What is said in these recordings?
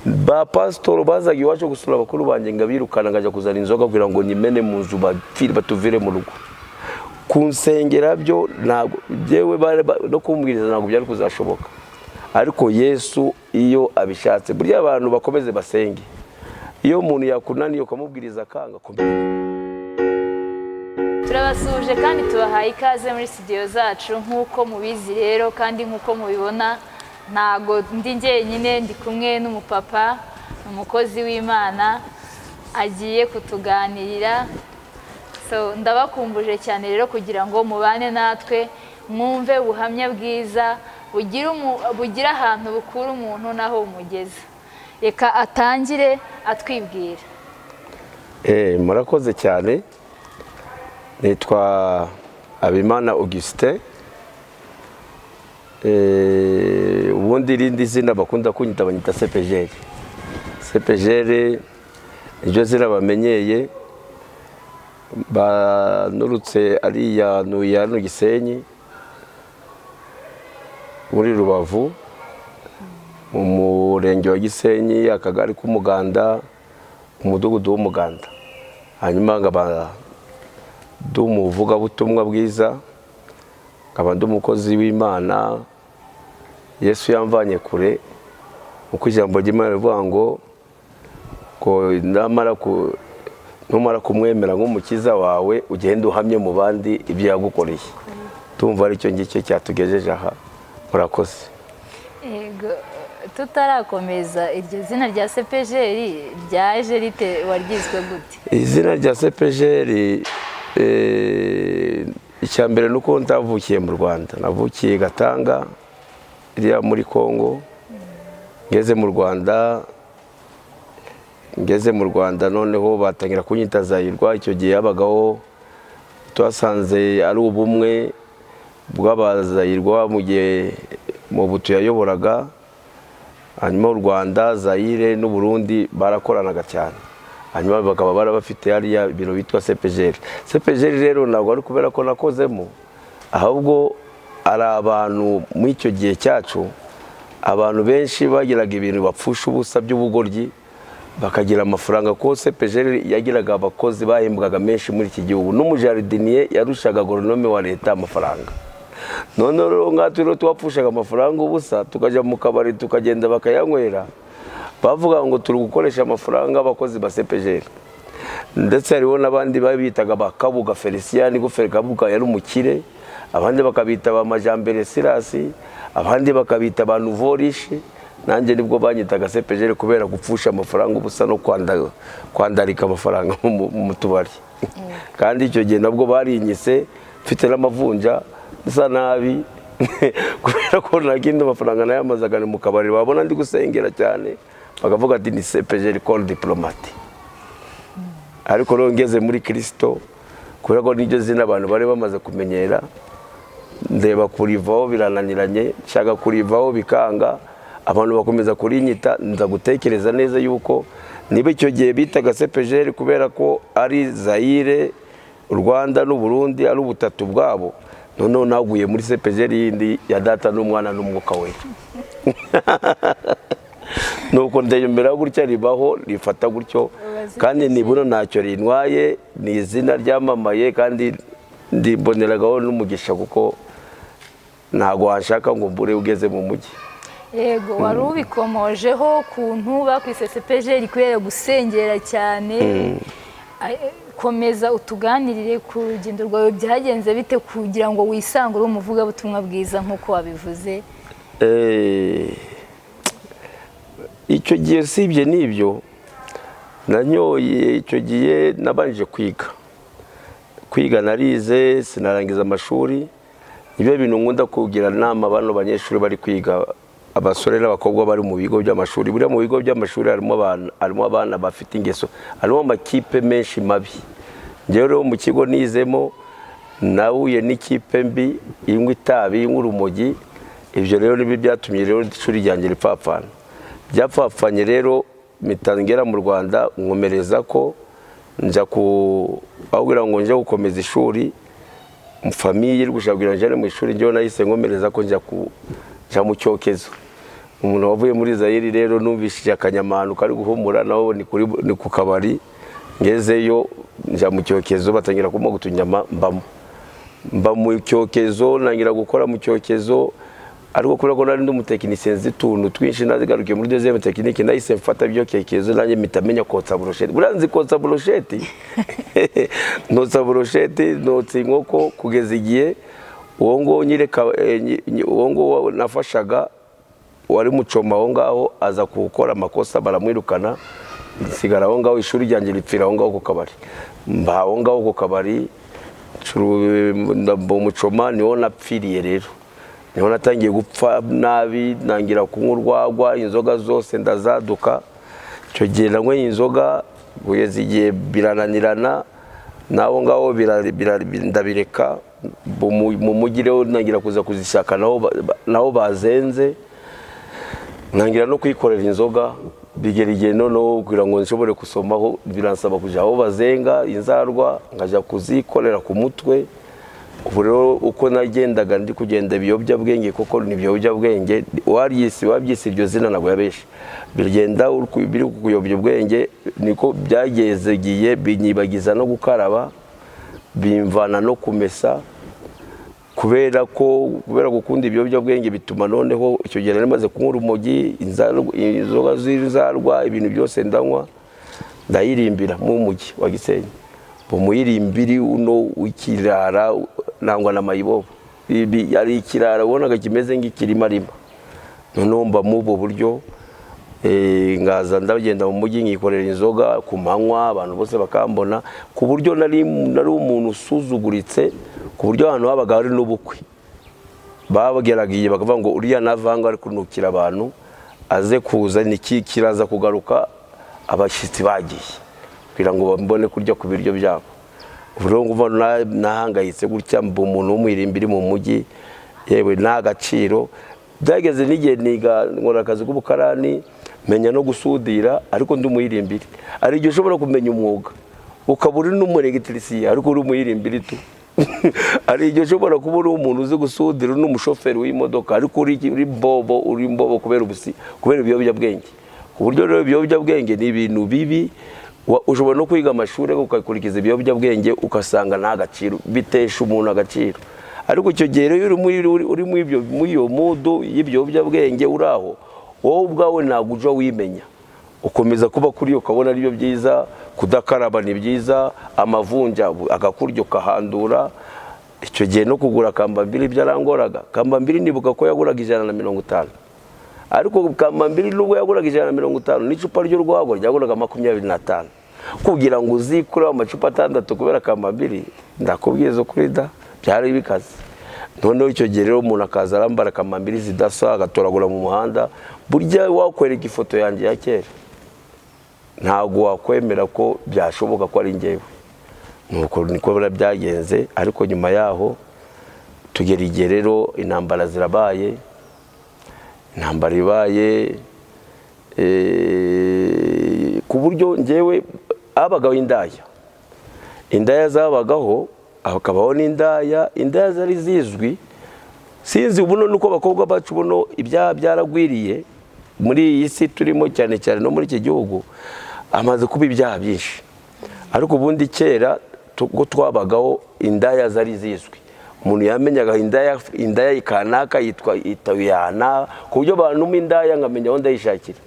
Ba pasitoro bazaga iwacu gusura abakuru banjye, ngabirukana, ngajya kuzana inzoga kugira ngo nyimene mu nzu, bapfire batuvire mu rugo. Kunsengera byo ntabwo yewe, no kumbwiriza ntabwo byari kuzashoboka. Ariko Yesu iyo abishatse, burya abantu bakomeze basenge. Iyo umuntu yakunaniye ukamubwiriza akanga, komeza. Turabasuhuje kandi tubahaye ikaze muri studio zacu. Nk'uko mubizi rero kandi nk'uko mubibona, ntago ndi njyenyine, ndi kumwe n'umupapa, ni umukozi w'Imana, agiye kutuganirira. So ndabakumbuje cyane rero kugira ngo mubane natwe, mwumve ubuhamya bwiza bugira ahantu bukura umuntu n'aho bumugeza. Reka atangire atwibwira. Murakoze cyane. Nitwa Habimana Augustin. Ubundi irindi zina bakunda kunyita, banyita CPGL. CPGL niryo zina bamenyeye. Banurutse ariya ntuye hano Gisenyi muri Rubavu, mu murenge wa Gisenyi, akagari k'Umuganda, umudugudu w'Umuganda. Hanyuma nkaba ndi umuvugabutumwa bwiza, nkaba ndi umukozi w'Imana. Yesu yamvanye kure, uko ijambo ry'Imana rivuga ngo namara ku numara kumwemera nk'umukiza wawe, ugende uhamye mu bandi ibyo yagukoreye. Tumva aricyo ngicyo cyatugejeje aha. Murakoze. Yego, tutarakomeza, iryo zina rya CPGL ryaje rite? Waryiswe gute? Izina rya CPGL, icya mbere ni uko ntavukiye mu Rwanda, navukiye Gatanga iriya muri Congo. Ngeze mu Rwanda noneho batangira kunyita Zayirwa. Icyo gihe habagaho, twasanze ari ubumwe bw'Abazayirwa mu gihe Mobutu yayoboraga. Hanyuma u Rwanda, Zayire n'Uburundi barakoranaga cyane, hanyuma bakaba bari bafite hariya ibiro bitwa CPGL. CPGL rero ntabwo ari kubera ko nakozemo, ahubwo ari abantu muri icyo gihe cyacu, abantu benshi bagiraga ibintu bapfusha ubusa by'ubugoryi, bakagira amafaranga, kuko CPGL yagiraga abakozi bahembwaga menshi muri iki gihugu, n'umujardinier yarushaga agoronome wa leta amafaranga. Noneho rero nkatwe rero twapfushaga amafaranga ubusa, tukajya mu kabari, tukagenda bakayanywera, bavuga ngo turi gukoresha amafaranga abakozi ba CPGL. Ndetse hariho n'abandi babitaga ba Kabuga Felicien, ko Kabuga yari umukire, abandi bakabita ba Majambere Sirasi, abandi bakabita ba Nouveau Riche. Nanjye nibwo banyitaga CPGL kubera gupfusha amafaranga ubusa no kwandarika amafaranga mu tubari. Kandi icyo gihe nabwo barinyise mfite n'amavunja, nsa nabi, kubera ko nta kindi amafaranga nayamazaga ni mu kabari. Babona ndi gusengera cyane, bakavuga ati ni CPGL corps diplomatique. Ariko rero ngeze muri Kirisito, kubera ko niryo zina abantu bari bamaze kumenyera, ndeba kurivaho birananiranye, nshaka kurivaho bikanga, abantu bakomeza kurinyita. Nza gutekereza neza yuko niba icyo gihe bitaga CPGL kubera ko ari Zayire, u Rwanda n'Uburundi, ari ubutatu bwabo, noneho naguye muri CPGL yindi ya Data n'Umwana n'Umwuka Wera. Nuko ndemera gutya, ribaho rifata gutyo, kandi nibura ntacyo rintwaye, ni izina ryamamaye, kandi ndimboneragaho n'umugisha, kuko ntabwo washaka ngo mbure ugeze mu mujyi. Yego, wari ubikomojeho ukuntu bakwise CPGL kubera gusengera cyane. Komeza utuganirire ku rugendo rwawe, byagenze bite kugira ngo wisange uri umuvugabutumwa bwiza nk'uko wabivuze? Icyo gihe usibye n'ibyo nanyoye, icyo gihe nabanje kwiga. Narize, sinarangiza amashuri. Nibyo bintu nkunda kugira inama bano banyeshuri bari kwiga, abasore n'abakobwa bari mu bigo by'amashuri. Buriya mu bigo by'amashuri harimo abana bafite ingeso, harimo amakipe menshi mabi. Njyewe rero mu kigo nizemo nahuye n'ikipe mbi inywa itabi, inywa urumogi. Ibyo rero nibyo byatumye rero ishuri ryanjye ripfapfana. Byapfapfanye rero, mpita ngera mu Rwanda, nkomereza ko njya ku babwira ngo njye gukomeza ishuri. Famille iri gushaka kugira ngo njyane mu ishuri, njyewe nahise nkomereza ko njya mu cyokezo. Umuntu wavuye muri Zayiri rero, numvishije akanyamahano kari guhumura, naho ni ku kabari. Ngezeyo njya mu cyokezo, batangira kumpa utunyama, mbamo, mba mu cyokezo, ntangira gukora mu cyokezo. Ariko kubera ko nari ndi umutekinisiye, nzi utuntu twinshi, nazigarukiye muri deuxième technique, nahise mfata ibyo cyokezo, nanjye mpita menya kotsa brochette. Buriya nzi kotsa brochette, notsa brochette, notsa inkoko, kugeza igihe uwo nguwo nyireka, uwo nguwo nafashaga wari mucoma aho ngaho aza gukora amakosa, baramwirukana, nsigara aho ngaho. Ishuri ryanjye ripfira aho ngaho ku kabari. Mba aho ngaho ku kabari, mba umucoma, niho napfiriye rero, niho natangiye gupfa nabi, ntangira kunywa urwagwa, inzoga zose ndazaduka. Icyo gihe nanyweye inzoga kugeza igihe birananirana, n'aho ngaho ndabireka. Mu mujyi rero ntangira kuza kuzishaka, naho bazenze, ntangira no kwikorera inzoga. Bigera igihe noneho kugira ngo nshobore gusomaho biransaba kujya aho bazenga inzarwa, nkajya kuzikorera ku mutwe. Ubu rero uko nagendaga ndi kugenda, ibiyobyabwenge kuko ni ibiyobyabwenge, waryise wabyise iryo zina ntabwo yabeshe, bigenda biri kuyobya ubwenge. Niko byageze igihe binyibagiza no gukaraba, bimvana no kumesa, kubera ko kubera gukunda ibiyobyabwenge bituma noneho icyo gihe nari maze kunywa urumogi, inzoga z'inzarwa, ibintu byose ndanywa, ndayirimbira mu mujyi wa Gisenyi. Umuyirimbiri uno w'ikirara nangwa na mayibobo. Ibi ari ikirara ubonaga kimeze nk'ikirimarima. Noneho mba muri ubwo buryo, ngaza ndagenda mu mujyi nkikorera inzoga ku manywa, abantu bose bakambona, ku buryo nari umuntu usuzuguritse, ku buryo ahantu habaga hari n'ubukwe babageragiye bakavuga ngo uriya navanga ari kunukira abantu, aze kuza niki kiraza kugaruka abashyitsi bagiye, kugira ngo bambone kurya ku biryo byabo. Ubu rero nguva nahangayitse gutya, mba umuntu w'umwirimbiri mu mujyi, yewe nta gaciro. Byageze n'igihe niga, nkora akazi k'ubukarani, menya no gusudira, ariko ndi umuyirimbiri. Hari igihe ushobora kumenya umwuga ukaba uri n'umuelegitirisiyeri ariko uri umuyirimbiri tu. Hari igihe ushobora kuba uri umuntu uzi gusudira, uri n'umushoferi w'imodoka, ariko uri bobo, uri mbobo kubera ubusi, kubera ibiyobyabwenge. Ku buryo rero ibiyobyabwenge ni ibintu bibi. Ushobora no kwiga amashuri ariko ugakurikiza ibiyobyabwenge, ugasanga nta gaciro, bitesha umuntu agaciro. Ariko icyo gihe rero iyo uri muri iyo mudu y'ibiyobyabwenge, uri aho, wowe ubwawe ntabwo ujya wimenya, ukomeza kuba kuri yo, ukabona aribyo byiza, kudakaraba ni byiza, amavunja akakurya ukahandura. Icyo gihe no kugura kambambiri byarangoraga. Kambambiri nibuka ko yaguraga 150, ariko kambambiri nubwo yaguraga 150, n'icupa ry'urwagwa ryaguraga 25. Kugira ngo uzikureho amacupa atandatu kubera kambambiri, ndakubwiza ukuri da, byari bikaze. Noneho icyo gihe rero umuntu akaza arambara kambambiri zidasa, agatoragura mu muhanda. Burya wakwereka ifoto yanjye ya kera, ntabwo wakwemera ko byashoboka ko ari njyewe. Nuko niko biba byagenze. Ariko nyuma yaho tugera igihe rero intambara zirabaye. Intambara ibaye, ku buryo njyewe habagaho indaya, indaya zabagaho, hakabaho n'indaya, indaya zari zizwi. Sinzi ubuno nuko abakobwa bacu buno ibyaha byaragwiriye muri iyi si turimo, cyane cyane no muri iki gihugu hamaze kuba ibyaha byinshi. Ariko ubundi kera ubwo twabagaho, indaya zari zizwi, umuntu yamenyaga indaya, indaya kanaka yitwa Itawiyana, ku buryo bantu indaya nkamenya aho ndayishakira.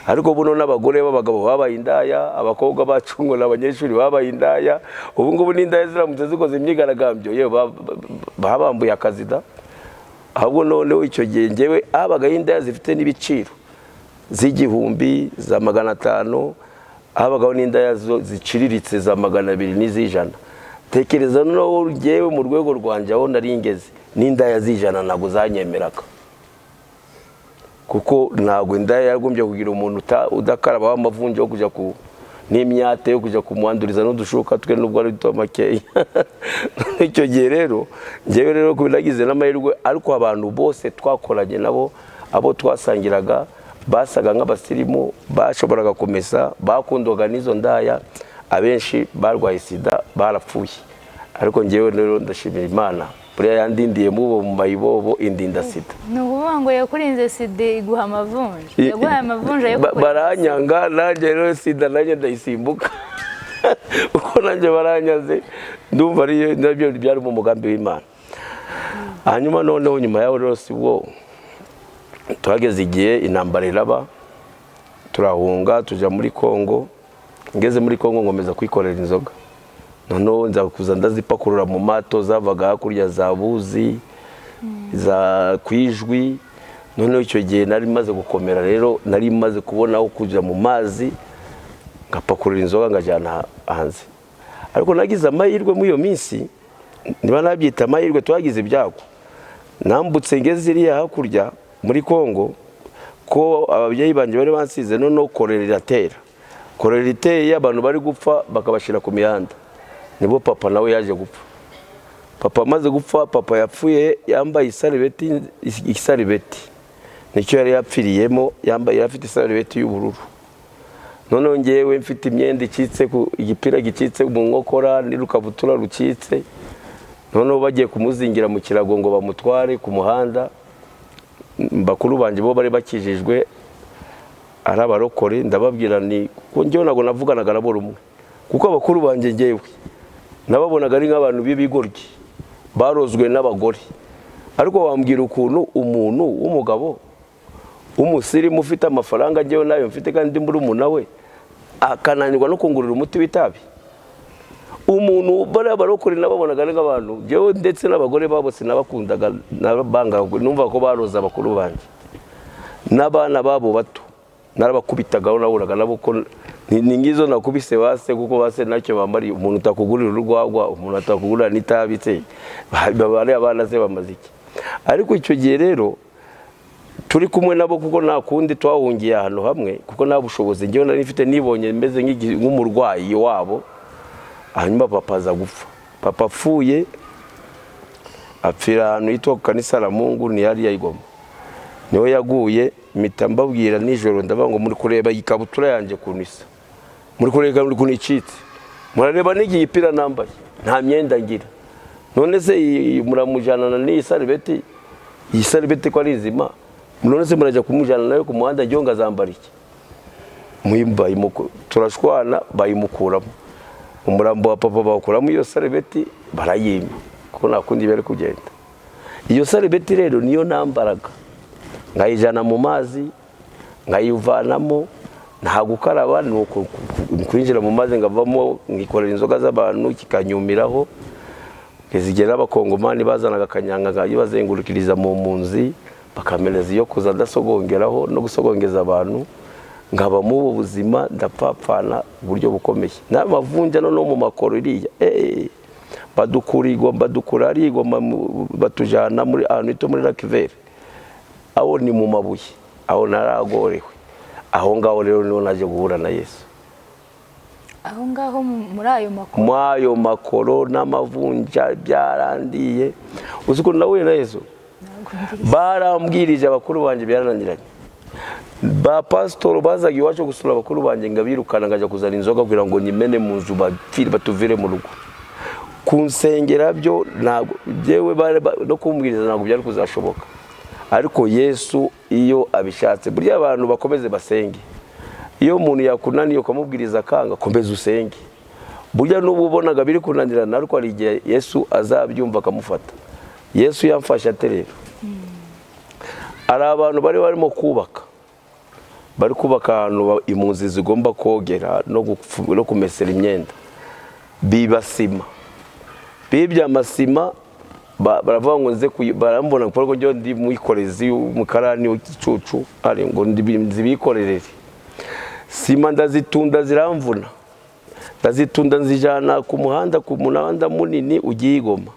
Ariko buno n'abagore b'abagabo babaye indaya, abakobwa bacu ngo ni abanyeshuri babaye indaya. Ubu ngubu n'indaya ziramutse zikoze imyigaragambyo, yewe babambuye akazi da. Ahubwo noneho icyo gihe ngewe habagaho indaya zifite n'ibiciro z'igihumbi, za 500, habagaho n'indaya ziciriritse za 200 n'iz'ijana. Tekereza noneho ngewe mu rwego rwanjye aho nari ngeze, n'indaya z'ijana ntabwo zanyemeraga, kuko ntabwo indaya yagombye kugira umuntu udakaraba w'amavunja yo kujya ku n'imyate yo kujya kumuhanduriza n'udushuka twe, nubwo ari duto makeya. Icyo gihe rero ngewe rero nagize n'amahirwe, ariko abantu bose twakoranye nabo, abo twasangiraga, basaga nk'abasirimu, bashoboraga kumesa, bakundwaga n'izo ndaya, abenshi barwaye sida barapfuye. Ariko ngewe rero ndashimira Imana. Buriya yandindiye mubo mu mayibobo, indinda sida. Ni ukuvuga ngo yakurinze sida, iguha amavunja, yaguhaye amavunja yo kukurinda. Baranyanga, nanjye rero sida nanjye ndayisimbuka kuko nanjye baranyaze. Ndumva ariyo nabyo byari mu mugambi w'Imana. Hanyuma noneho nyuma yaho rero, si bwo tuhageze, igihe intambara iraba, turahunga tujya muri Kongo. Ngeze muri Kongo nkomeza kwikorera inzoga. Noneho nza kuza ndazipakurura mu mato zavaga hakurya za Buzi, za Kwijwi. Noneho icyo gihe nari maze gukomera rero, nari maze kubona aho kujya mu mazi ngapakurura inzoga ngajyana hanze. Ariko nagize amahirwe muri iyo minsi, niba nabyita amahirwe, twagize ibyago. Nambutse ngeze iriya hakurya muri Kongo, ko ababyeyi banjye bari bansize, noneho korera iratera. Korera iteye, abantu bari gupfa bakabashyira ku mihanda. Nibwo papa nawe yaje gupfa. Papa amaze gupfa, papa yapfuye yambaye isarubeti. Isarubeti nicyo yari yapfiriyemo yambaye, yari afite isarubeti y'ubururu. Noneho ngewe mfite imyenda icitse, igipira gicitse mu nkokora n'urukabutura rucitse. Noneho bagiye kumuzingira mu kirago ngo bamutware ku muhanda, bakuru banjye bo bari bakijijwe, ari abarokore, ndababwira ni kuko njyewe ntabwo navuganaga nabo rumwe, kuko abakuru banjye ngewe nababonaga ari nk'abantu b'ibigoryi barozwe n'abagore. Ariko wambwira ukuntu umuntu w'umugabo w'umusirimu ufite amafaranga, ngewe nayo mfite kandi ndi murumuna we, akananirwa no kungurira umuti w'itabi? Umuntu bariya barokore nababonaga ari nk'abantu, ngewe ndetse n'abagore babo sinabakundaga, nabanga, numva ko baroze abakuru banjye n'abana babo bato. Narabakubitagaho, nahuraga nabo ko ni ngizo nakubise base, kuko base nacyo bambariye. Umuntu utakugurira urwagwa, umuntu atakugurira n'itabi se, bariya abana se bamaze iki? Ariko icyo gihe rero turi kumwe nabo, kuko nta kundi, twahungiye ahantu hamwe, kuko nta bushobozi njyewe nari mfite, nibonye meze nk'umurwayi wabo. Hanyuma papa aza gupfa. Papa apfuye, apfira ahantu hitwa ku Kanisa la Mungu, ni hariya i Goma niho yaguye. Mpita mbabwira nijoro, ndavuga ngo: "Muri kureba iyi kabutura yanjye ukuntu isa, muri kureba ukuntu icitse, murareba n'igihe ipira nambaye, nta myenda ngira. None se iyi muramujyanana n'iyi sarubeti? Iyi sarubeti ko ari nzima, none se murajya kumujyana nayo ku muhanda, njyewe ngazambara iki?" Turashwana, bayimukuramo umurambo wa papa, bawukuramo iyo sarubeti barayimpa, kuko nta kundi bari kugenda. Iyo sarubeti rero niyo nambaraga, nkayijyana mu mazi nkayivanamo, nta gukaraba, ni kwinjira mu mazi ngavamo, nkikorera inzoga z'abantu kikanyumiraho. Kugeza igihe n'abakongomani bazanaga akanyanga bazengurukiriza mu mpunzi, bakamereza iyo kuza ndasogongeraho no gusogongeza abantu, nkaba mu ubu buzima, ndapfapfana uburyo bukomeye n'amavunja. Noneho mu makoro iriya, badukura i Goma, badukura ari i Goma, batujyana muri ahantu hita muri Lac Vert, aho ni mu mabuye, aho naragorewe. Aho ngaho rero niho naje guhura na Yesu. Aho ngaho muri ayo makuru? Muri ayo makoro n'amavunja byarandiye. Uzi ukuntu nahuye na Yesu? Ntabwo mbizi. Barambwirije abakuru banjye byarananiranye. Ba pasitoro bazaga iwacu gusura abakuru banjye ngabirukana, ngajya kuzana inzoga kugira ngo nyimene mu nzu, bapfire batuvire mu rugo. Kunsengera byo ntabwo njyewe no kumbwiriza ntabwo byari kuzashoboka. Ariko Yesu iyo abishatse, burya abantu bakomeze basenge. Iyo umuntu yakunaniye ukamubwiriza akanga, komeza usenge. Burya n'ubu ubonaga biri kunanirana, ariko hari igihe Yesu azabyumva akamufata. Yesu yamfashe ate rero? Hari abantu bari barimo kubaka, bari kubaka ahantu impunzi zigomba kogera no kumesera imyenda. Biba sima, bibye amasima, baravuga ngo nze barambona kuko njyewe ndi mwikorezi w'umukarani w'igicucu, ari ngo nzibikorerere sima. Ndazitunda ziramvuna, ndazitunda nzijyana ku muhanda munini ugiye i Goma,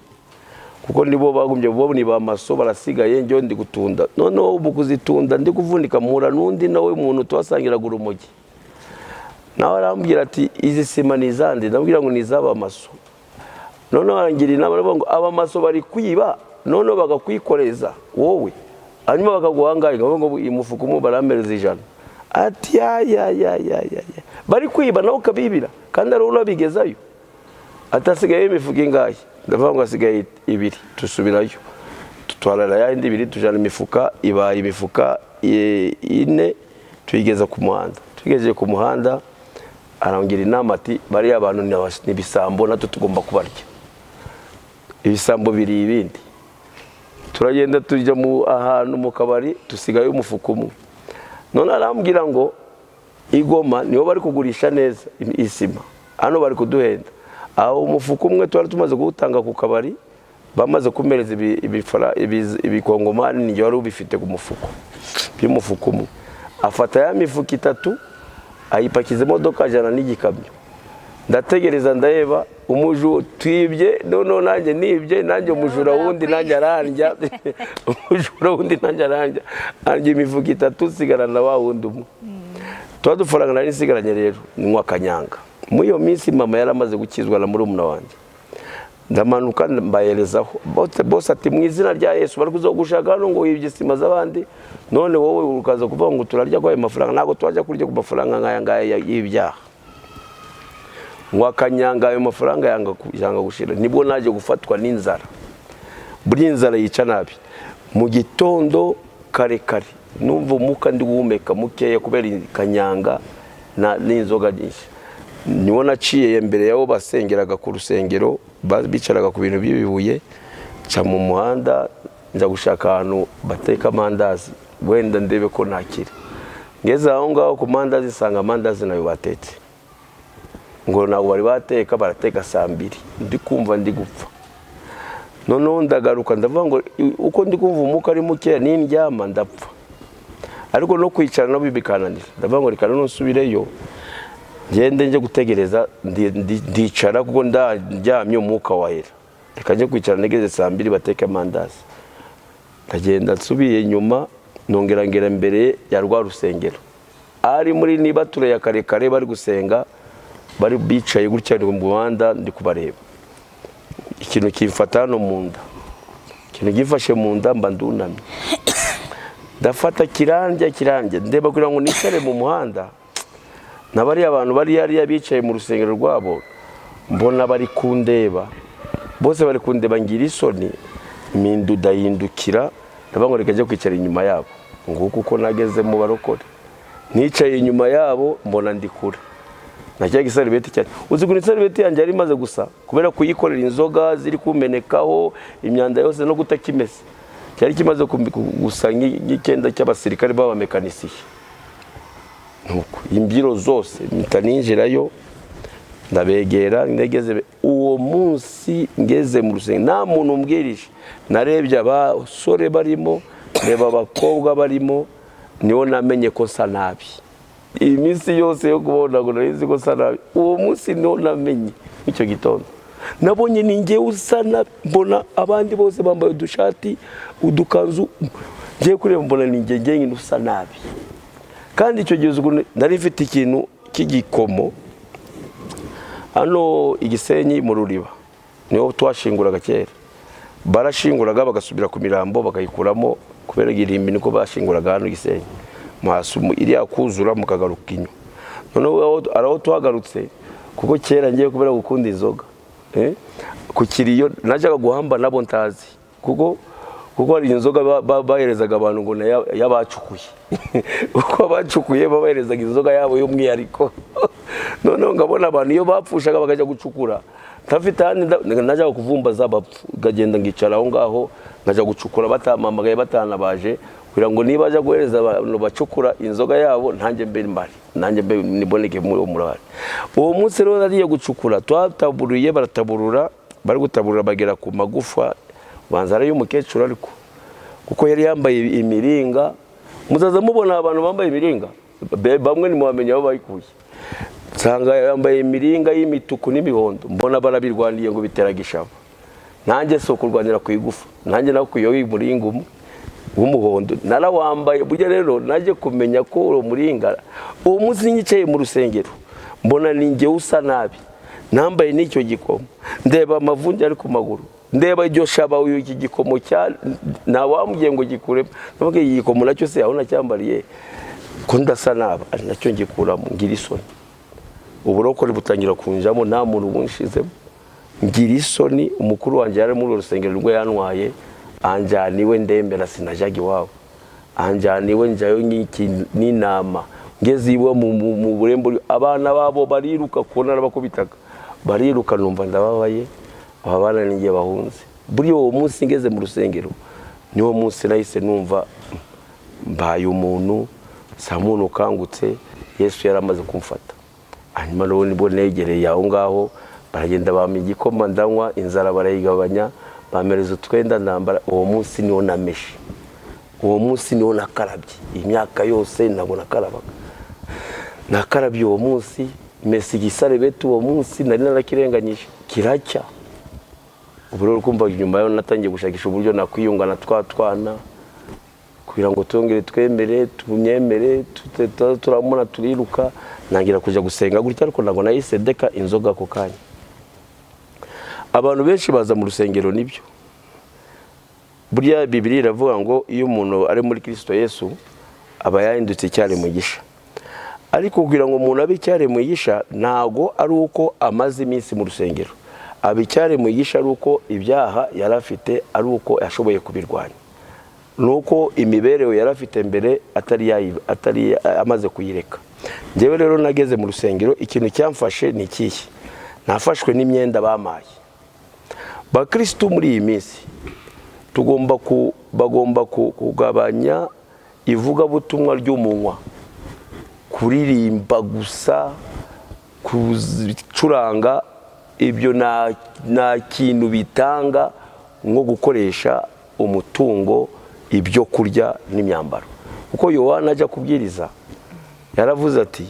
kuko nibo bagumye, bo ni ba maso barasigaye, njyewe ndi gutunda. Noneho mu kuzitunda ndi kuvunika, mpura n'undi nawe muntu tuhasangiraga urumogi, nawe arambwira ati: "Izi sima ni izande?" Ndamubwira ngo ni iz'abamaso. Noneho arangira inama, aravuga ngo abamaso bari kwiba, noneho bakakwikoreza wowe, hanyuma bakaguha angahe? Nkavuga ngo iyi mufuka umwe barampereza 100. Ati: "Ya ya ya ya ya ya, bari kwiba nawe ukabibira kandi ari unabigezayo." Atasigaye imifuka ingahe? Ndavuga ngo asigaye ibiri. Tusubirayo tutwarara yindi ibiri, tujana imifuka, ibaye imifuka ine, tuyigeza ku muhanda. Tugejeje ku muhanda arangira inama ati bariya abantu ni ibisambo, natwe tugomba kubarya, ibisambo biri ibindi. Turagenda tujya mu ahantu mu kabari, tusigayo umufuka umwe. None arambwira ngo igoma niho bari kugurisha neza isima, hano bari kuduhenda. Aho umufuka umwe twari tumaze kuwutanga ku kabari, bamaze kumereza ibikongomani, ninjye wari ubifite ku mufuko by'umufuka umwe. Afata ya mifuka itatu ayipakiza imodoka, ajyana n'igikamyo. Ndategereza ndaheba, umujura twibye, noneho nanjye nibye, nanjye umujura wundi nanjye arandya, umujura wundi nanjye arandya, arya imifuka itatu, nsigarana wa wundi umwe. Tuba dufaranga nari nsigaranye rero nywa kanyanga. Muri iyo minsi mama yari amaze gukizwa na murumuna wanjye. Ndamanuka mbaherezaho bose ati mu izina rya Yesu, bari kuza gushaka hano ngo wibye isima z'abandi, none wowe ukaza kuvuga ngo turarya kwa ayo mafaranga. Ntabwo twajya kurya ku mafaranga nk'aya ngaya y'ibyaha. Ngo akanyanga ayo mafaranga yanga gushira. Nibwo naje gufatwa n'inzara. Burya inzara yica nabi. Mu gitondo kare kare numva umwuka ndi guhumeka mukeya kubera kanyanga n'inzoga nyinshi. Niwo naciye mbere yabo basengeraga ku rusengero, bicaraga ku bintu by'ibibuye, nca mu muhanda nza gushaka ahantu bateka amandazi, wenda ndebe ko nakira. Ngeze aho ngaho ku mandazi nsanga amandazi nayo batetse, ngo ntabwo bari bateka, barateka saa mbiri. Ndi kumva ndi gupfa. Noneho ndagaruka ndavuga ngo uko ndi kumva umwuka ari mukeya, nindyama ndapfa, ariko no kwicara nabyo bikananira. Ndavuga ngo reka noneho nsubireyo ngende njye gutegereza, ndicara kuko ndyamye umwuka wahera. Reka njye kwicara ntegereze saa mbiri bateke amandazi. Ndagenda nsubiye inyuma, nongera ngera mbere ya rwa rusengero, ari muri nibature ya karekare, bari gusenga, bari bicaye gutya mu muhanda, ndi kubareba. Ikintu kimfata hano mu nda, ikintu gifashe mu nda, mba ndunamye, ndafata kirandya kirandya. Ndeba kugira ngo nicare mu muhanda na bariya bantu bari hariya bicaye mu rusengero rwabo, mbona bari kundeba bose, bari kundeba, ngira isoni, mpindu ndahindukira, ndavuga ngo reka njye kwicara inyuma yabo. Nguko uko nageze mu barokore, nicaye inyuma yabo, mbona ndi kure na cya gisarubeti cyane. Uzi ukuntu isarubeti yanjye yari imaze gusa kubera kuyikorera, inzoga ziri kumenekaho, imyanda yose no kutakimesa, cyari kimaze gusa nk'icyenda cy'abasirikare b'abamekanisiye. Nuko imbyiro zose mpita ninjirayo, ndabegera. Ndegeze uwo munsi ngeze mu rusengero, nta muntu umbwirije, narebye abasore barimo, ndeba abakobwa barimo, niho namenye ko nsa nabi. Iyi minsi yose yo kubona ngo nari nzi ko nsa nabi, uwo munsi niho namenye. Icyo gitondo nabonye ni njyewe usa nabi, mbona abandi bose bambaye udushati, udukanzu, ngiye kureba mbona ni njye njyenyine usa nabi. Kandi icyo gihe uzi ukuntu nari mfite ikintu cy'igikomo hano i Gisenyi mu Ruriba, niho twashinguraga kera. Barashinguraga bagasubira ku mirambo bakayikuramo kubera irimbi, niko bashinguraga hano i Gisenyi. Iriya kuzura mukagaruka inyuma. Noneho hari aho tuhagarutse, kuko kera ngiye kubera gukunda inzoga, ku kiriyo najyaga guhamba nabo ntazi, kuko hari inzoga baherezaga abantu ngo ni y'abacukuye, kuko abacukuye babaherezaga inzoga yabo y'umwihariko. Noneho ngabona abantu iyo bapfushaga bakajya gucukura, ntafite ahandi najyaga kuvumba z'abapfu, ngagenda ngicara aho ngaho, nkajya gucukura batampamagaye, batanabaje, kugira ngo niba ajya guhereza abantu bacukura inzoga yabo, ntanjye mbe mbari, nanjye mbe niboneke muri uwo murari. Uwo munsi rero nariye gucukura, twataburuye, barataburura, bari gutaburura bagera ku magufa, banza ari y'umukecuru, ariko kuko yari yambaye imiringa, muzaza mubona abantu bambaye imiringa, bamwe ntimwamenya aho bayikuye. Nsanga yambaye imiringa y'imituku n'imihondo, mbona barabirwaniye ngo biteraga ishaba. Nanjye si ukurwanira ku igufa, nanjye nakuyeho umuringa umwe w'umuhondo narawambaye. Burya rero najye kumenya ko uwo muringa, uwo munsi nyicaye mu rusengero mbona ni njye usa nabi, nambaye n'icyo gikomo, ndeba amavunja ari ku maguru, ndeba iryo shaba, uyu iki gikomo cya ntawambwiye ngo gikuremo. Ndavuga iki gikomo nacyo se aho nacyambariye ko ndasa nabi, ari nacyo ngikuramo, ngira isoni. Uburokore butangira kunjamo nta muntu bunshizemo. Ngira isoni. Umukuru wanjye yari muri uru rusengero rwe, yantwaye anjyana iwe, ndemera, sinajyaga iwabo, anjyana iwe, njyayo n'intama. Ngeze iwe mu burembo, abana babo bariruka, kubona narabakubitaga bariruka, numva ndababaye, aba bana ninjye bahunze. Buriya uwo munsi ngeze mu rusengero niwo munsi nahise numva mbaye umuntu, sa muntu ukangutse. Yesu yari amaze kumfata. Hanyuma rero nibwo negereye aho ngaho, baragenda bampa igikoma ndanywa, inzara barayigabanya, bampereza utwenda ndambara. Uwo munsi niwo nameshe, uwo munsi niwo nakarabye. Imyaka yose ntabwo nakarabaga, nakarabye uwo munsi, mesa igisarubeti uwo munsi, nari narakirenganyije kiracya. Ubu rero kumva nyuma yo natangiye gushakisha uburyo nakwiyunga na twa twana kugira ngo twongere twemere tumyemere, turamubona turiruka, ntangira kujya gusenga gutya, ariko ntabwo nahise ndeka inzoga ako kanya. Abantu benshi baza mu rusengero, nibyo. Burya Bibiliya iravuga ngo iyo umuntu ari muri Kirisito Yesu aba yahindutse icyaremwe gisha. Ariko kugira ngo umuntu abe icyaremwe gisha ntago ari uko amaze iminsi mu rusengero. Aba icyaremwe gisha ari uko ibyaha yari afite ari uko yashoboye kubirwanya, nuko imibereho yari afite mbere atari amaze kuyireka. Njyewe rero nageze mu rusengero, ikintu cyamfashe ni ikihe? Nafashwe n'imyenda bamaye. Bakirisitu muri iyi minsi bagomba kugabanya ivugabutumwa ry'umunwa, kuririmba gusa, gucuranga, ibyo nta kintu bitanga nko gukoresha umutungo, ibyo kurya n'imyambaro. Kuko Yohana ajya kubwiriza yaravuze ati,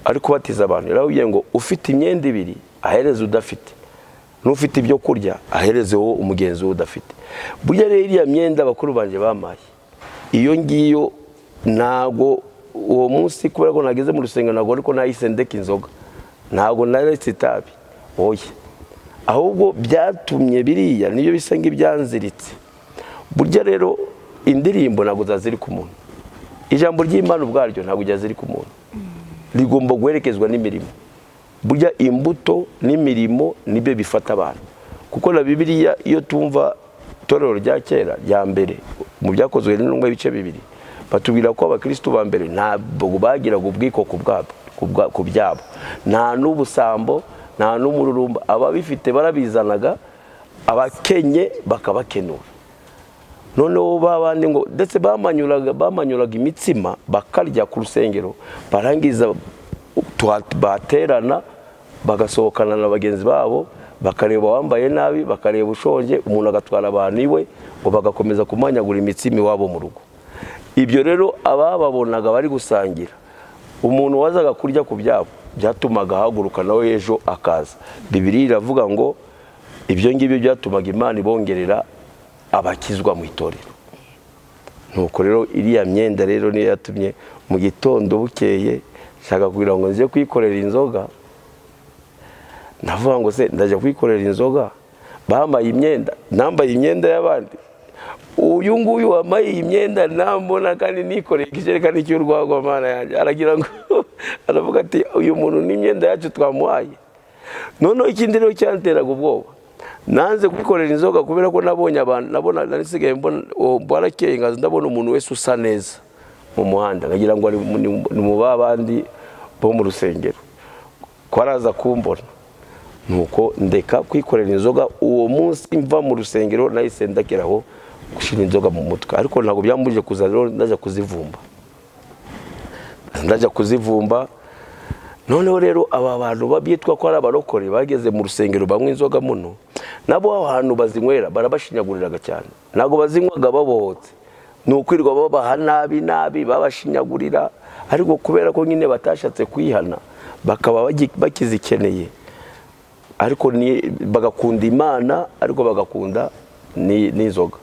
ari kubatiza abantu, yarababwiye ngo ufite imyenda ibiri ahereze udafite, n'ufite ibyo kurya ahereze wowe umugenzi we udafite. Burya rero iriya myenda bakuru banjye bamaye, iyo ngiyo, ntago uwo munsi kubera ko nageze mu rusengero ntabwo ariko nahise ndeka inzoga, ntabwo naretse itabi, oya. Ahubwo byatumye biriya niyo bisa nk'ibyanziritse. Burya rero indirimbo ntabwo zazirika umuntu, ijambo ry'Imana ubwaryo ntabwo ryazirika umuntu, rigomba guherekezwa n'imirimo. Burya imbuto n'imirimo nibyo bifata abantu. Kuko na Bibiliya, iyo tumva itorero rya kera rya mbere mu Byakozwe n'Intumwa ibice 2, batubwira ko abakristo ba mbere ntabwo bagiraga ubwiko ku byabo, nta n'ubusambo, nta n'umururumba. Ababifite barabizanaga, abakenye bakabakenura. Noneho babandi ngo ndetse bamanyuraga imitsima bakarya ku rusengero, barangiza baterana bagasohokana na bagenzi babo, bakareba uwambaye nabi, bakareba ushonje, umuntu agatwara abantu iwe, ngo bagakomeza kumanyagura imitsima iwabo mu rugo. Ibyo rero abababonaga bari gusangira, umuntu wazaga kurya ku byabo byatumaga ahaguruka nawe ejo akaza. Bibiliya iravuga ngo ibyo ngibyo byatumaga Imana ibongerera abakizwa mu itorero. Nuko rero iriya myenda rero niyo yatumye mu gitondo bukeye nshaka kugira ngo nze kwikorera inzoga. Ndavuga ngo se ndajya kwikorera inzoga, bambaye imyenda, nambaye imyenda y'abandi? Uyu nguyu wambaye iyi myenda nambona kandi nikoreye ikijerekani cy'urwagwa, Mana yanjye, aragira ngo aravuga ati uyu muntu n'imyenda yacu twamuhaye. Noneho ikindi rero cyanteraga ubwoba, nanze kwikorera inzoga kubera ko nabonye abantu, nabona nasigaye mbona barakeye, nkaza ndabona umuntu wese usa neza mu muhanda nkagira ngo ni mu babandi bo mu rusengero, ko araza kumbona. Nuko ndeka kwikorera inzoga. Uwo munsi mva mu rusengero nahise ndakeraho gushyira inzoga mu mutwe, ariko ntabwo byambujije kuza rero ndajya kuzivumba, ndajya kuzivumba. Noneho rero aba bantu babyitwa ko ari abarokore bageze mu rusengero banywa inzoga muno, nabo aho hantu bazinywera barabashinyaguriraga cyane. Ntabwo bazinywaga babohotse, ni ukwirirwa babaha nabi nabi, babashinyagurira. Ariko kubera ko nyine batashatse kwihana, bakaba bakizikeneye, ariko bagakunda Imana, ariko bagakunda n'inzoga.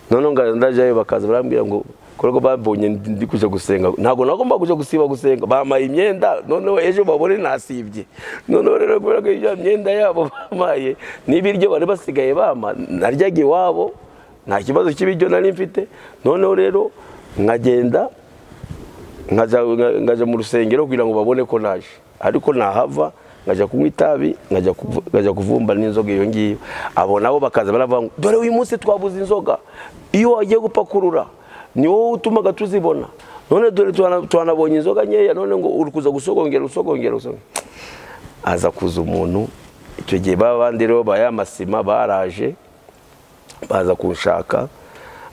Noneho ndajyayo bakaza barambwira ngo kubera ko babonye ndi kujya gusenga, ntabwo nagomba kujya gusiba gusenga, bamaye imyenda, noneho ejo babone nasibye. Noneho rero kubera ko iyo myenda yabo bamaye n'ibiryo bari basigaye bampa, naryaga iwabo, nta kibazo cy'ibiryo nari mfite. Noneho rero nkagenda nkajya mu rusengero kugira ngo babone ko naje, ariko nahava Nkajya kunywa itabi, nkajya kuvumba n'inzoga iyo ngiyo. Abo nabo bakaza baravuga ngo dore uyu munsi twabuze inzoga, iyo wagiye gupakurura ni wowe utumaga tuzibona, none dore twanabonye inzoga nkeya, none ngo uri kuza gusogongera usogongera usogongera. Aza kuza umuntu icyo gihe, babandi rero ba ya masima baraje baza kunshaka,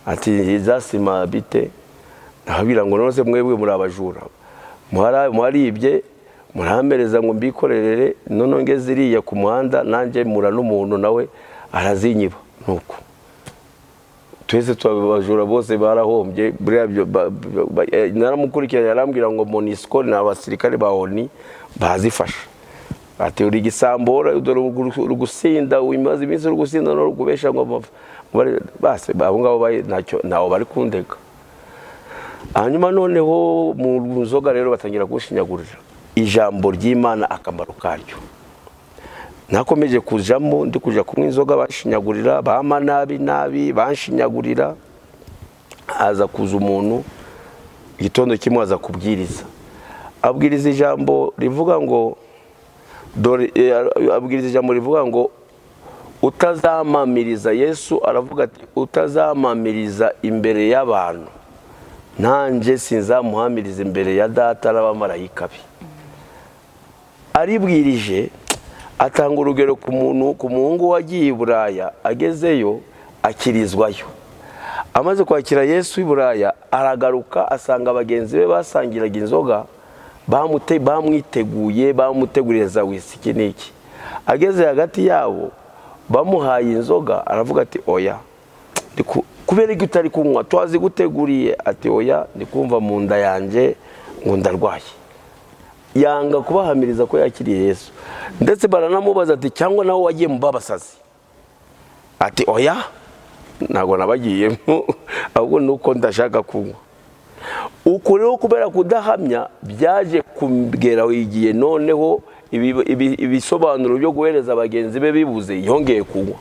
ati za sima bite? Ndababwira ngo none se mwebwe muri abajura, mwaribye murampereza ngo mbikorerere, none ngeze iriya ku muhanda nanjye mura n'umuntu nawe arazinyiba. Nuko twese twabajura bose barahombye. Buriya naramukurikiranye, arambwira ngo MONUSCO ni abasirikare ba ONU bazifasha. Ati uri igisambo, dore uri gusinda, umaze iminsi uri gusinda no kubesha ngo base abo ngabo ntacyo ntawo bari kundega. Hanyuma noneho mu nzoga rero batangira kunshinyagurira ijambo ry'Imana, akamaro karyo. Nakomeje kujamo, ndi kuja kunywa inzoga banshinyagurira, bampa nabi nabi banshinyagurira. Aza kuza umuntu igitondo kimwe aza kubwiriza, abwiriza ijambo rivuga ngo dore, abwiriza ijambo rivuga ngo utazamamiriza. Yesu aravuga ati utazamamiriza imbere y'abantu, nanjye sinzamuhamiriza imbere ya data n'abamarayika be. Aribwirije atanga urugero ku muntu, ku muhungu wagiye i Buraya, agezeyo akirizwayo. Amaze kwakira Yesu i Buraya aragaruka asanga bagenzi be basangiraga inzoga bamwiteguye, bamuteguriye za wisiki n'iki. Ageze hagati yabo bamuhaye inzoga aravuga ati oya, kubera ko utari kunywa twaziguteguriye. Ati oya, ndi kumva mu nda yanjye ngo ndarwaye. Yanga kubahamiriza ko yakiriye Yesu. Ndetse baranamubaza ati cyangwa nawe wagiye mu babasazi? Ati oya, ntabwo nabagiyemo, ahubwo ni uko ndashaka kunywa. Uko rero kubera kudahamya byaje kugera igihe noneho ibisobanuro byo guhereza bagenzi be bibuze, yongeye kunywa.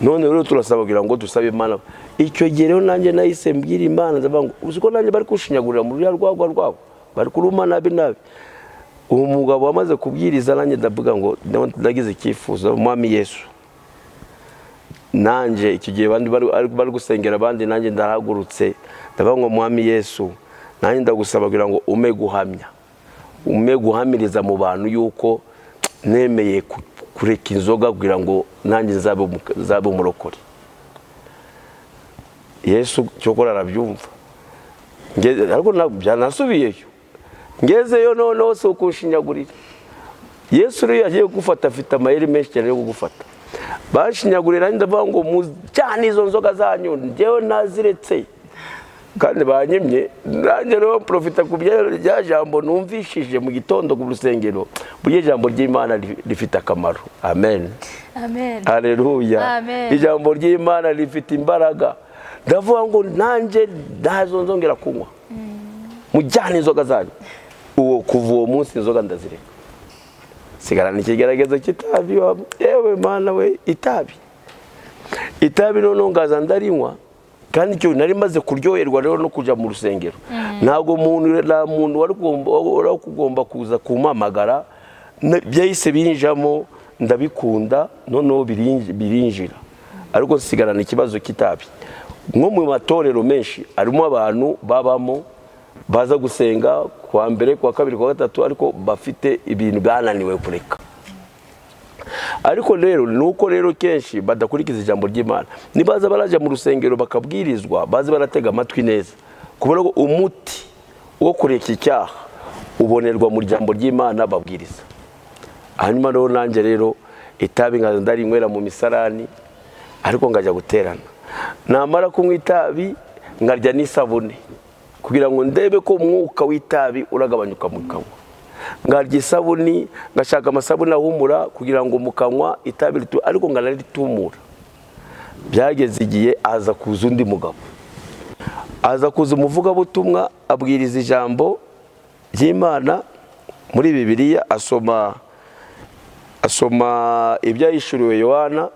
None rero turasaba kugira ngo dusabe Imana. Icyo gihe rero nanjye nahise mbwira Imana, ndavuga ngo uzi ko nanjye bari kunshinyagurira mu ruriya rwagwa rwabo, bari kuruma nabi nabi. Uwo mugabo wamaze kubwiriza, nanjye ndavuga ngo ndagize icyifuzo, Mwami Yesu, nanjye icyo gihe abandi bari gusengera abandi, nanjye ndahagurutse ndavuga ngo Mwami Yesu, nanjye ndagusaba kugira ngo ume guhamya, ume guhamiriza mu bantu yuko nemeye kureka inzoga kugira ngo nanjye nzabe umurokore. Yesu cyokora arabyumva. Ariko byanasubiyeyo, ngezeyo noneho si ukunshinyagurira. Yesu rero yagiye kugufata afite amayeri menshi cyane yo kugufata. Banshinyagurira, ndavuga ngo mujyane izo nzoga zanyu, njyewe naziretse kandi banyimye. Nanjye rero profita ku rya jambo numvishije mu gitondo ku rusengero. Burya ijambo ry'Imana rifite akamaro. Amen, amen, haleluya. Amen. Ijambo ry'Imana rifite imbaraga. Ndavuga ngo nanjye ntazo nzongera kunywa, mujyane inzoga zanyu. Uwo kuva uwo munsi inzoga ndazireka, sigarana ikigeragezo cy'itabi. Yewe Mana we, itabi itabi noneho ngaza ndarinywa. Kandi icyo nari maze kuryoherwa rero no kujya mu rusengero, ntabwo umuntu, nta muntu wari kugomba kuza kumpamagara. Byahise binjamo ndabikunda, noneho birinjira. Ariko nsigarana ikibazo cy'itabi. Nko mu matorero menshi harimo abantu babamo baza gusenga kuwa mbere, kuwa kabiri, kuwa gatatu, ariko bafite ibintu bananiwe kureka. Ariko rero nuko rero kenshi badakurikiza ijambo ry'Imana. Nibaza baraja mu rusengero bakabwirizwa, baze baratega amatwi neza, kubera ko umuti wo kureka icyaha ubonerwa mu ijambo ry'Imana babwiriza. Hanyuma rero nanjye rero itabi nkaza ndarinywera mu misarani, ariko ngajya guterana. Namara kunywa itabi nkarya n'isabune kugira ngo ndebe ko umwuka w'itabi uragabanyuka mu kanwa. Nkarya isabuni, ngashaka amasabune ahumura kugira ngo mu kanwa itabi ritu, ariko nkanaritumura. Byageze igihe aza kuza undi mugabo, aza kuza umuvugabutumwa, abwiriza ijambo ry'Imana muri Bibiliya, asoma ibyahishuriwe Yohana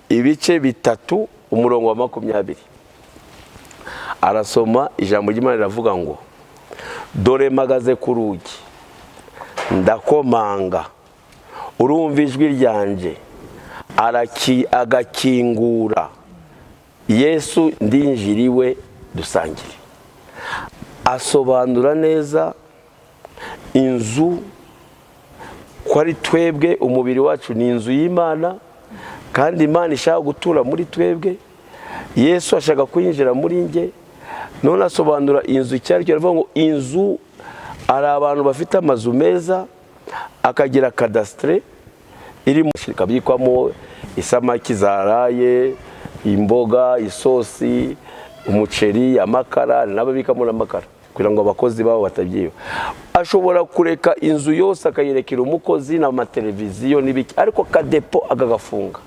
ibice 3 umurongo wa 20. Arasoma ijambo ry'Imana riravuga ngo dore mpagaze ku rugi Ndakomanga, urumva ijwi ryanjye agakingura. Yesu ndinjiriwe dusangire. Asobanura neza inzu ko ari twebwe, umubiri wacu ni inzu y'Imana, kandi Imana ishaka gutura muri twebwe. Yesu ashaka kwinjira muri nge. None asobanura inzu icyo ari cyo, aravuga ngo inzu, hari abantu bafite amazu meza, akagira kadasitere irimo ikabikwamo isamaki zaraye, imboga, isosi, umuceri, amakara, n'ababikamo n'amakara kugira ngo abakozi babo batabyiba. Ashobora kureka inzu yose akayirekera umukozi n'amateleviziyo n'ibiki, ariko kadepo akagafunga.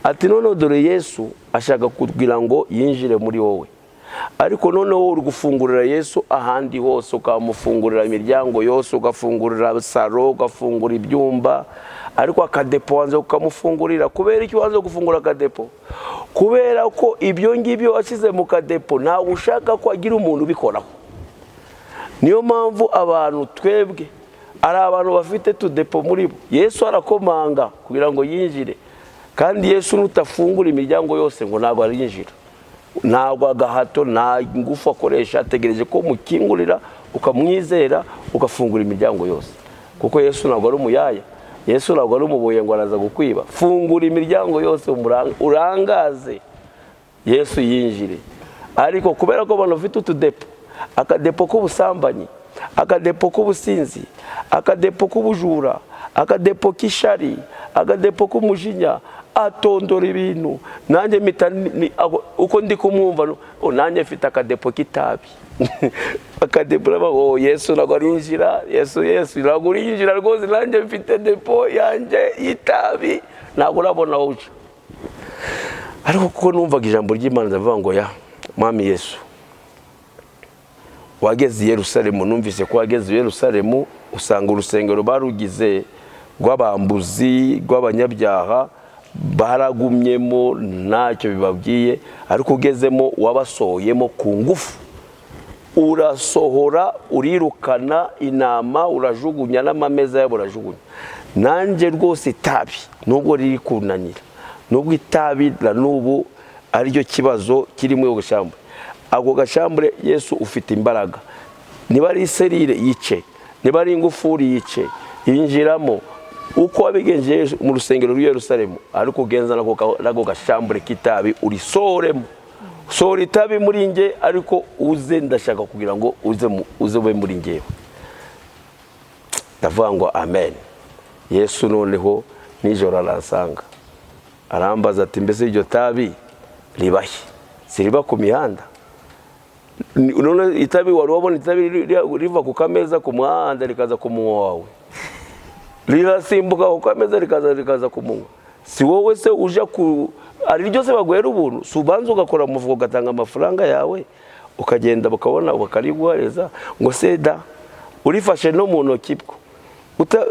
Ati noneho dore Yesu ashaka kugira ngo yinjire muri wowe, ariko noneho uri gufungurira Yesu ahandi hose, ukamufungurira imiryango yose, ugafungurira saro, ugafungura ibyumba, ariko akadepo wanze ukamufungurira. Kubera iki wanze gufungura akadepo? Kubera ko ibyo ngibyo washyize mu kadepo ntabwo ushaka ko agira umuntu ubikoraho. Niyo mpamvu abantu twebwe ari abantu bafite tudepo muri bo. Yesu arakomanga kugira ngo yinjire, kandi Yesu nutafungura imiryango yose ngo ntabwo arinjira. Ntabwo agahato, nta ngufu akoresha, ategereje ko mukingurira ukamwizera ugafungura imiryango yose. Kuko Yesu ntabwo ari umuyaya, Yesu ntabwo ari umubuye ngo araza gukwiba. Fungura imiryango yose urangaze Yesu yinjire. Ariko kubera ko abantu bafite utudepo, akadepo k'ubusambanyi, akadepo k'ubusinzi, akadepo k'ubujura, akadepo k'ishari, akadepo k'umujinya, atondora ibintu. Nanjye mpita uko ndi kumwumva, nanjye mfite akadepo k'itabi. Akadepo, oh, Yesu ntabwo arinjira, Yesu, Yesu ntabwo urinjira rwose, nanjye mfite depo yanjye y'itabi, ntabwo urabona aho uca. Ariko kuko numvaga ijambo ry'Imana, ndavuga ngo ya Mwami Yesu wageze i Yerusalemu, numvise ko wageze i Yerusalemu usanga urusengero barugize rw'abambuzi, rw'abanyabyaha, baragumyemo ntacyo bibabwiye, ariko ugezemo wabasohoyemo ku ngufu, urasohora, urirukana intama, urajugunya n'amameza yabo urajugunya. Nanjye rwose itabi nubwo riri kunanira, nubwo itabi na n'ubu ariryo kibazo kiri muri ako gashambure, ako gashambure Yesu ufite imbaraga, niba ari iserire yice, niba ari ingufuri yice, yinjiramo uko wabigenje mu rusengero rw'i Yerusalemu, ariko ugenza nako gashambure k'itabi urisoremo. Sohora itabi muri nge, ariko uze, ndashaka kugira ngo uze ube muri ngewe. Ndavuga ngo amen. Yesu noneho nijoro aransanga, arambaza ati mbese iryo tabi ribahe? Siriba ku mihanda? None itabi wari wabona itabi riva ku kameza ku muhanda rikaza ku munwa wawe? Rirasimbuka ku kameza rikaza ku munwa. Si wowe se uja ku ari ryose baguhera ubuntu? Si ubanza ugakora umuvugo ugatanga amafaranga yawe, ukagenda bakabona bakariguhereza? Ngo seda urifashe no mu ntoki bwo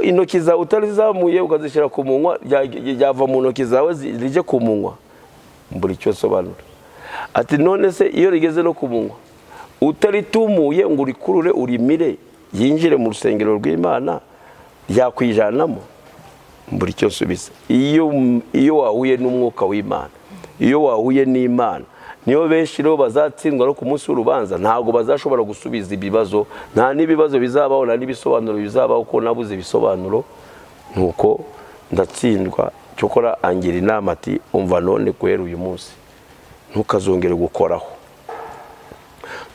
intoki zawe utarizamuye ukazishyira ku munwa, ryava mu ntoki zawe rije ku munwa. Mbura icyo sobanura. Ati none se iyo rigeze no ku munwa utaritumuye ngo urikurure urimire yinjire mu rusengero rw'Imana, ryakwijanamo? Mbura icyo nsubiza. Iyo wahuye n'umwuka w'Imana, iyo wahuye n'Imana, niyo benshi rero bazatsindwa no ku munsi w'urubanza, ntabwo bazashobora gusubiza ibibazo, nta n'ibibazo bizabaho, nta n'ibisobanuro bizabaho, kuko nabuze ibisobanuro. Nuko ndatsindwa. Cyokora angira inama ati umva, none guhera uyu munsi ntukazongere gukoraho,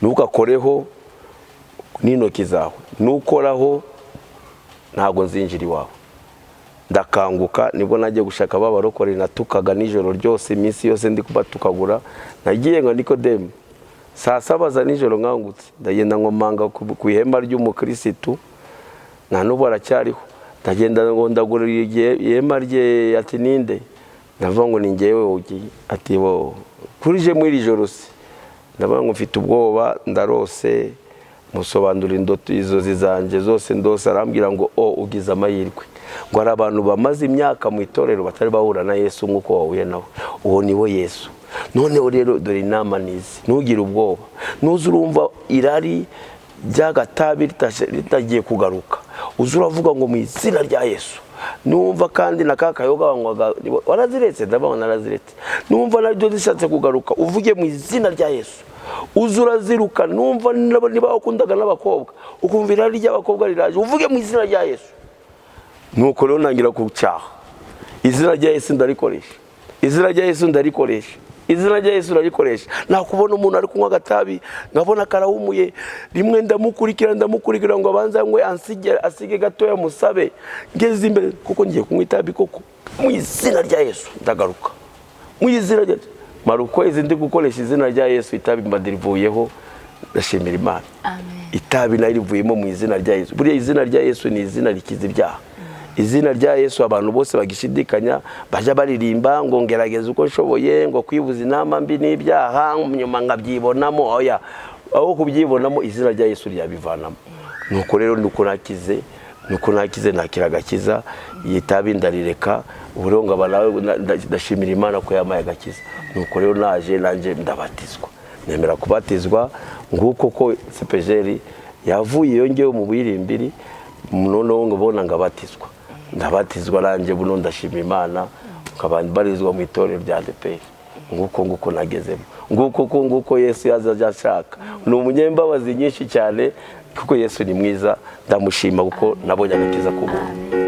ntugakoreho n'intoki zawe, nukoraho ntabwo nzinjira iwawe. Ndakanguka, nibwo nagiye gushaka babarokore natukaga nijoro ryose, iminsi yose ndi kubatukagura. Nagiye nka Nikodemu saa saba za nijoro nkangutse, ndagenda nkomanga ku ihema ry'umukirisitu, nta n'ubu aracyariho. Ndagenda ngo ndagura ihema rye, ati ninde? Ndavuga ngo ni njyewe ugiye. Ati bo kurije muri iri joro se? Ndavuga ngo mfite ubwoba, ndarose. Musobanura indoto inzozi zanjye zose ndose. Arambwira ngo o ugize amahirwe, ngo hari abantu bamaze imyaka mu itorero batari bahura na Yesu nk'uko wahuye nawe, uwo ni we Yesu. Noneho rero dore inama nizi, ntugire ubwoba, nuze urumva irari ry'agatabi ritagiye kugaruka, Uza uravuga ngo mu izina rya Yesu. Numva kandi na ka kayoga wanywaga waraziretse, ndabona naraziretse. Numva naryo zishatse kugaruka, uvuge mu izina rya Yesu. Uza uraziruka. Numva niba wakundaga n'abakobwa, ukumva irari ry'abakobwa riraje, uvuge mu izina rya Yesu. Nuko rero ntangira kucyaha. Izina rya Yesu ndarikoresha, izina rya Yesu ndarikoresha, izina rya Yesu ndarikoresha. Nakubona umuntu ari kunywa agatabi, nkabona karahumuye, rimwe ndamukurikira, ndamukurikira ngo abanze anywe, ansige, asige gatoya, musabe. Ngeze imbere kuko ngiye kunywa itabi koko, mu izina rya Yesu ndagaruka, mu izina rya Yesu. Mara ukwezi ndi gukoresha izina rya Yesu, itabi mba ndirivuyeho. Ndashimira Imana. Amen. Itabi nayo rivuyemo mu izina rya Yesu. Buriya izina rya Yesu ni izina rikiza ibyaha. Izina rya Yesu, abantu bose bagishidikanya bajya baririmba ngo ngerageza uko nshoboye ngo kwibuza inama mbi n'ibyaha, nyuma nkabyibonamo. Oya, aho kubyibonamo, izina rya Yesu ryabivanamo. Nuko rero nuko nakize, nuko nakize, nakira agakiza, iyi tabi ndarireka. Ubu rero ngaba nawe ndashimira Imana ko yampaye agakiza. Nuko rero naje nanjye ndabatizwa, nemera kubatizwa. Nguko ko CEPGL yavuye iyo ngewe mu bwirimbiri. Noneho ngabona ngabatizwa, ndabatizwa nanjye buno, ndashima Imana, nkaba mbarizwa mu itorero rya ADEPR. Nguko nguko nagezemo, nguko ko nguko Yesu yaza ashaka. Ni umunyembabazi nyinshi cyane, kuko Yesu ni mwiza. Ndamushima kuko nabonye agakiza k'ubuntu.